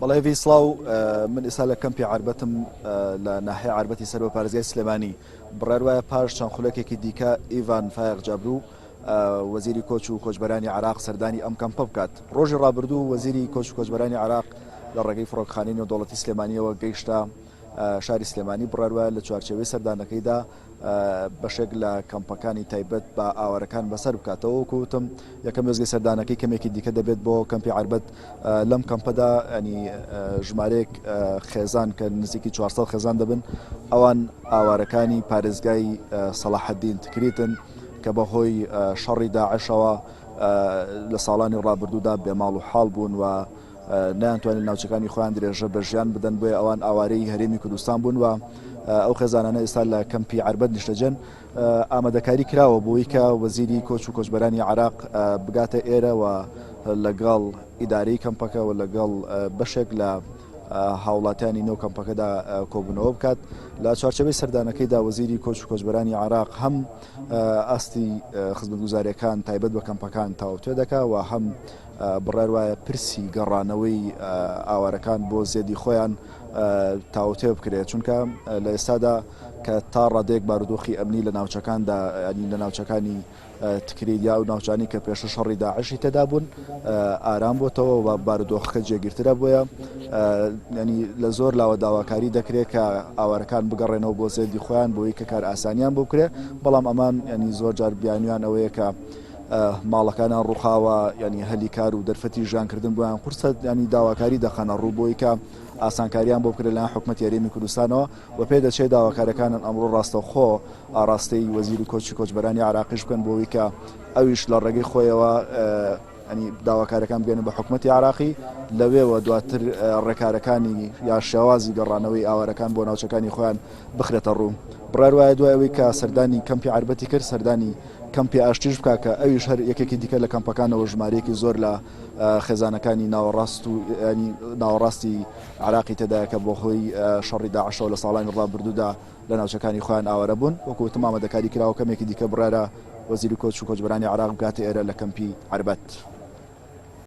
بەڵێ هێڤی سڵاو من ئێستا لە کەمپی عەربەتم لە ناحیە عەربەتی سەر بە پارێزگای سلێمانی بڕیار وایە پاش چەند خولەکێکی دیکە ئیڤان فایەق جابرو وەزیری کۆچ و کۆچبەرانی عراق سەردانی ئەم کەمپە بکات ڕۆژی ڕابردوو وەزیری کۆچ و کۆچبەرانی عراق لە ڕێگەی فڕۆکخانەی نێودەوڵەتی سلێمانیەوە گەیشتە شاری سلێمانی بڕیار وایە لە چوارچێوەی سەردانەکەیدا بەشێک لە کەمپەکانی تایبەت بە ئاوارەکان بەسەر بکاتەوە. وەکو وتم یەکەم وێستگەی سەردانەکەی کەمێکی دیکە دەبێت بۆ کەمپی عەربەت. لەم کەمپەدا ینی ژمارەیەک خێزان کە نزیکی 400 خێزان دەبن ئەوان ئاوارەکانی پارێزگای سەڵاحەدین تکریتن کە بەهۆی شەڕی داعشەوە لە ساڵانی ڕابردوودا بێماڵ و حاڵ بوون و نەیانتوانی لە ناوچەکانی خۆیان درێژە بە ژیان بدەن، بۆیە ئەوان ئاوارەی هەرێمی کوردستان بوون و ئەو خێزانانە ئێستا لە کەمپی عەربەت نیشتەجێن. ئامادەکاری کراوە بۆی کە وەزیری کۆچ و کۆچبەرانی عێراق بگاتە ئێرە و لەگەڵ ئیدارەی کەمپەکە و لەگەڵ بەشێک لە هاوڵاتیانی نێو کەمپەکەدا کۆبوونەوە بکات. لە چوارچێوەی سەردانەکەیدا وەزیری کۆچ و کۆچبەرانی عێراق هەم ئاستی خزمەتگوزارییەکان تایبەت بە کەمپەکان تاوتوێ دەکا و هەم بڕیار وایە پرسی گەڕانەوەی ئاوارەکان بۆ زێدی خۆیان تاوتوێ بکرێت، چونکە لە ئێستادا کە تا ڕادەیەک بارودۆخی ئەمنی لە ناوچەکاندا ینی لە ناوچەکانی تکریت یا ئەو ناوچانی کە پێشتر شەڕی داعشی تێدا بوون ئارام بۆتەوە و بارودۆخەکە جێگیرترە بۆیە ینی لە زۆر لاوە داواکاری دەکرێت کە ئاوارەکان بگەڕێنەوە بۆ زێدی خۆیان بۆی کە کار ئاسانیان بۆ بکرێت بەڵام ئەمان ینی زۆر جار بیانویان ئەوەیە کە ماڵەکانیان ڕووخاوە یانی هەلی کار و دەرفەتی ژیانکردن بۆیان قورسە ینی داواکاری دەخەنە ڕوو بۆی کە ئاسانکاریان بۆ بکرێت لەلایەن حکومەتی هەرێمی کوردستانەوە و پێدەچێت داواکارەکانن ئەمڕۆ ڕاستەوخۆ ئاڕاستەی وەزیری کۆچی کۆچبەرانی عێراقیش بکەن بۆ ئەوەی کە ئەویش لە ڕێگەی خۆیەوە ینی داواکارەکان بگەن بە حکومەتی عراقی لەوێوە دواتر ڕێکارەکانی یا شێوازی گەڕانەوەی ئاوارەکان بۆ ناوچەکانی خۆیان بخرێتە ڕوو. بڕیار وایە دوای ئەوەی کە سەردانی کەمپی عەربەتی کرد، سەردانی کەمپی ئاشتیش بکات کە ئەویش هەر یەکێکی دیکە لە کەمپەکانەوە ژمارەیەکی زۆر لە خێزانەکانی ناوەڕاست و ینی ناوەڕاستی عراقی تێدایە کە بەهۆی شەڕی داعشەوە لە ساڵانی ڕابردوودا لە ناوچەکانی خۆیان ئاوارە بوون. وەکو وتم ئامادەکاری کراوە کەمێکی دیکە بڕیارە وەزیری کۆچ و کۆچبەرانی عێراق بگاتە ئێرە لە کەمپی عەربەت.